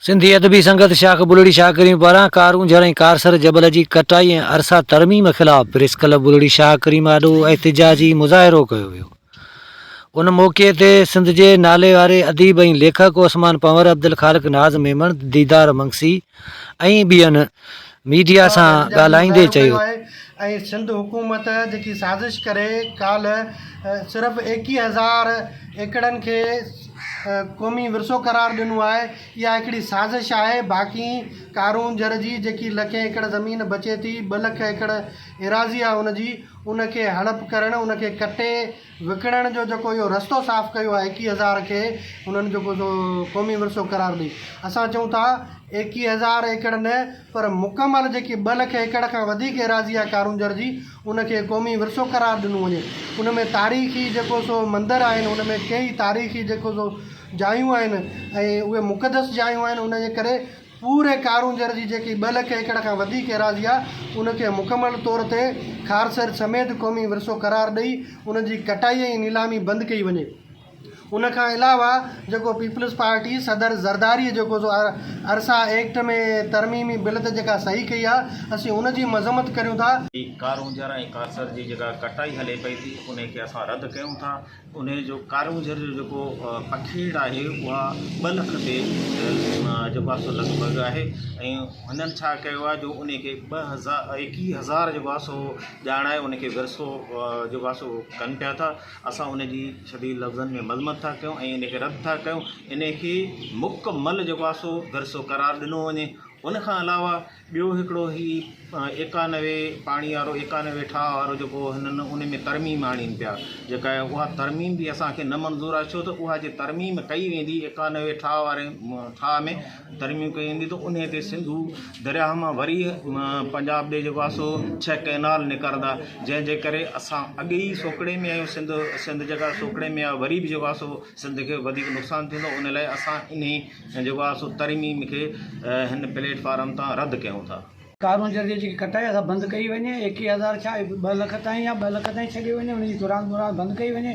سنڌي ادبي سنگت شاخ بلڙي شاهه ڪريم پاران ڪارونجهر ۽ ڪارسر جبل جي ڪٽائي ۽ ارسا ترميم خلاف پريس ڪلب بلڙي شاهه ڪريم آڏو احتجاجي مظاهرو ڪيو ويو. ان موقعي تي سنڌ جي ناليواري اديب ۽ ليکڪ عثمان پنهور، عبدالخالق ناز ميمڻ، ديدار منگسي ۽ ٻين ميڊيا سان احتجاجي ڳالهائيندي مظاهرو چيو. ڪيو آهي ۽ سنڌ حڪومت جيڪي سازش ڪري ڪالهه صرف 21 هزار ايڪڙن کي قومي ورثو قرار ڏنو آهي اها هڪڙي سازش آهي باقي ڪارونجهر جي جيڪي لکين ايڪڙ زمين بچي ٿي ٻه لک ايڪڙ ايراضي آهي ان جي ان کي هڙپ ڪرڻ ان کي ڪٽي وڪڻڻ جو جيڪو اهو رستو صاف ڪيو آهي 21 هزار کي انهن جيڪو سو قومي ورثو قرار ڏئي اسان چئون ٿا 21 هزار ايڪڙ نه پر مڪمل جيڪي ٻه لک ايڪڙ کان وڌيڪ ايراضي آهي ڪارونجهر جي ان کي قومي ورثو قرار ڏنو وڃي ان ۾ تاريخي جيڪو سو مندر آهن ان ۾ ڪيئي تاريخي جيڪو سو جايون آهن ۽ اهي مقدس جايون آهن ان جي ڪري پوري ڪارونجهر جي جيڪي ٻه لک ايڪڙ کان وڌيڪ ايراضي آهي ان کي مڪمل طور تي کارسر سميت قومي ورثو قرار ڏئي ان جي ڪٽائي ۽ نيلامي بند ڪئي وڃي. ان کان علاوه جيڪو پيپلز پارٽي صدر زرداري جيڪو سو ارسا ايڪٽ ۾ ترميمي بل تي جيڪا صحيح ڪئي آهي اسين ان جي مذمت ڪريون ٿا. ڪارونجهر ۽ ڪارسر جي جيڪا ڪٽائي هلي پئي ٿي انهي کي اسان رد ڪيون ٿا. انهيء جو ڪارونجهر جو جيڪو پکيڙ آهي اها ٻه لک تي جيڪو آهي سو لڳ ڀڳ آهي ۽ هنن ڇا ڪيو آهي جو انهيء کي 2000 21 هزار جيڪو آهي سو ڄاڻائي ان کي ورثو جيڪو آهي سو ڪن پيا ٿا اسان ان جي شديد لفظن ۾ مذمت ٿا ڪيون ۽ ان کي رد ٿا ڪيون ان کي مڪمل جيڪو آهي سو ورثو قرار ڏنو وڃي ان کان علاوه ٻيو هڪڙو هي 91 پاڻي وارو 91 ٺاهه وارو جيڪو هنن ان ۾ ترميم آڻين پيا جيڪا اها ترميم به اسان کي نه منظور آهي ڇو ته اها جي ترميم ڪئي ويندي 91 ٺاهه واري ٺاهه ۾ ترميم ڪئي ويندي ته انهي تي سنڌو درياهه مان وري پنجاب ڏي جيڪو آهي سو ڇهه ڪئنال نڪرندا جنهن جي ڪري اسان اڳي ئي سوڪڙي ۾ آهيون سنڌ سنڌ جيڪا سوڪڙي ۾ آهي وري به جيڪو آهي سو سنڌ کي وڌيڪ نقصان ٿيندو ان لاء اسان انهي ۽ جيڪو آهي سو ترميم کي هن پليٽ فارم تان رد ڪيون ٿا. ڪارونجهر جي جيڪي ڪٽائي آهي سا بند ڪئي وڃي، 21 هزار ڇا ٻه لک تائين يا ٻه لک تائين ڇڏي وڃي، ان جي ترانت مرانت بند ڪئي وڃي.